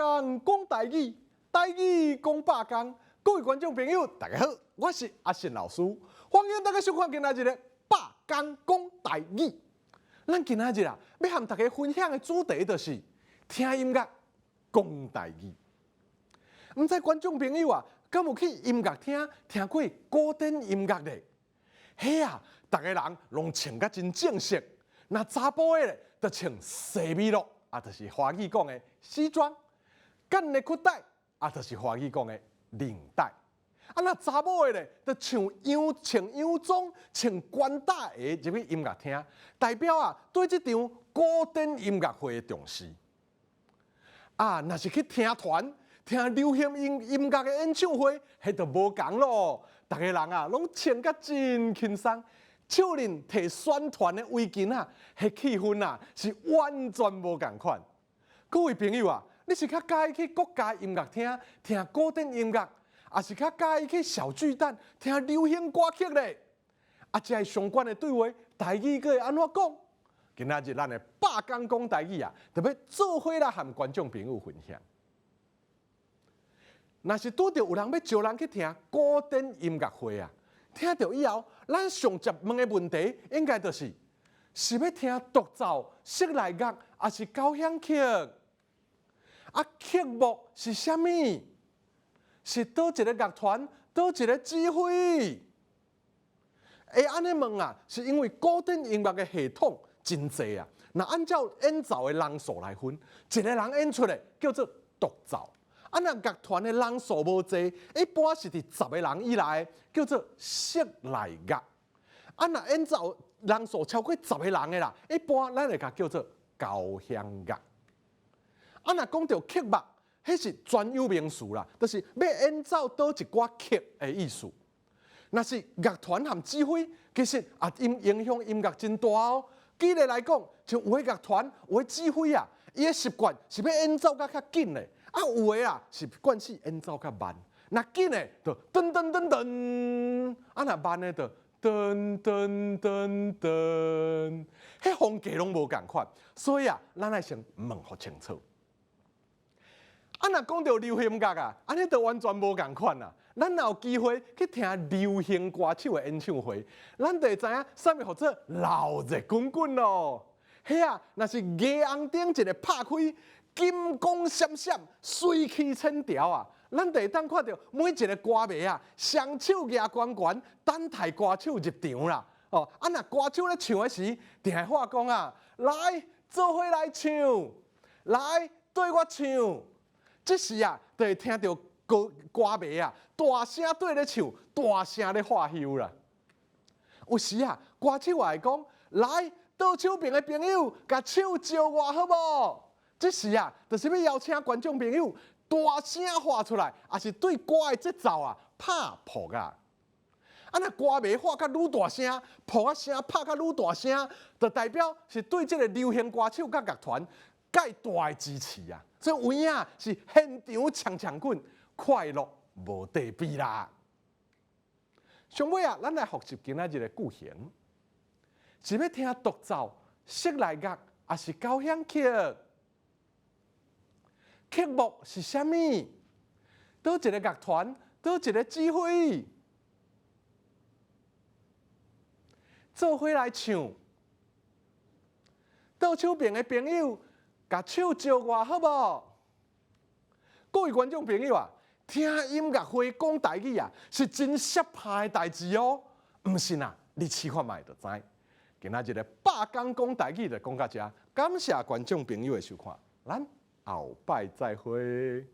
工講台語，台語講百工。各位觀眾朋友，大家好，我是阿信老師，歡迎大家收看今仔日的百工講台語。咱今仔日啊，欲和大家分享的主題就是聽音樂講台語。毋知觀眾朋友啊，敢有去音樂廳聽過古典音樂咧？彼啊，逐个人攏穿甲真正式，若查埔的咧，就穿西米露，啊，就是華語講的西裝，結个褲帶，啊，就是華語講的領帶。啊，若查某的咧，就穿洋裝、穿關搭鞋入去音樂廳，代表啊，對這場古典音樂會的重視。啊，若是去聽團、聽流行音樂的演唱會，彼就無仝囉。逐个人啊，攏穿甲真輕鬆，手裡提宣傳的圍巾啊，彼氣氛啊，是完全無仝款。各位朋友啊，你是較佮意去國家音樂廳聽古典音樂，抑是較佮意去小巨蛋聽流行歌曲咧？啊，這个相關的對話，台語閣會按怎講？今仔日咱的百工講台語啊，就欲做伙來和觀眾朋友分享。若是拄著有人欲招人去聽古典音樂會啊，聽著以後，咱上捷問的問題，應該就是，是欲聽獨奏、室內樂，抑是交響曲？啊，曲目是啥物？是佗一个樂團，佗一个指揮？會按呢問啊，是因為古典音樂的系統真濟啊。若按照演奏的人數來分，一個人演出的叫做獨奏。啊，若樂團的人數無濟，一般是佇十個人以內，叫做室內樂。啊，若演奏人數超過十個人的啦，一般咱會共叫做交響樂。啊，若講著曲目，彼是專有名詞啦，就是欲演奏佗一寡曲的意思。若是樂團和指揮，其實也影響音樂真大哦。舉例來講，像有的樂團，有的指揮啊，伊的習慣是欲演奏甲較緊的，啊，有的啊是慣勢演奏較慢。若緊的就噔噔噔噔，啊，若慢的就噔噔噔噔，彼風格攏無仝款。所以啊，咱愛先問予清楚。啊，若講著流行樂啊，按呢就完全無仝款啊。咱若有機會去聽流行歌手的演唱會，咱就會知影啥物號做鬧熱滾滾囉。彼啊，若是霓虹燈一个拍開，金光閃閃，水氣千條啊！咱就會當看著每一个歌迷啊，雙手舉懸懸，等待歌手入場啦。哦，啊，若歌手咧唱的時，定會喊講啊，來做伙來唱，來綴我唱。這時啊，就會聽著歌迷啊，大聲綴咧唱，大聲咧喝唏啦。有時啊，歌手也會講，來倒手邊的朋友，共手招我好無？這時啊，就是欲邀請觀眾朋友大聲喊出來，抑是對歌的節奏啊拍噗啊。啊，若歌迷喊較愈大聲，噗仔聲拍較愈大聲，就代表是對這个流行歌手佮樂團蓋大的支持啊。所以有影是現場衝衝滾，快樂無得比啦。上尾啊，咱來複習今仔日的句型，是欲聽獨奏、室內樂，抑是交響曲？曲目是啥物？佗一个樂團，佗一个指揮，做伙來唱。倒手邊的朋友，共手招我好無？各位觀眾朋友啊，聽音樂會講台語啊，是真攝拍的代誌哦。毋信啊，你試看覓就知。今仔日的百工講台語就講到遮，感謝觀眾朋友的收看，咱後擺再會。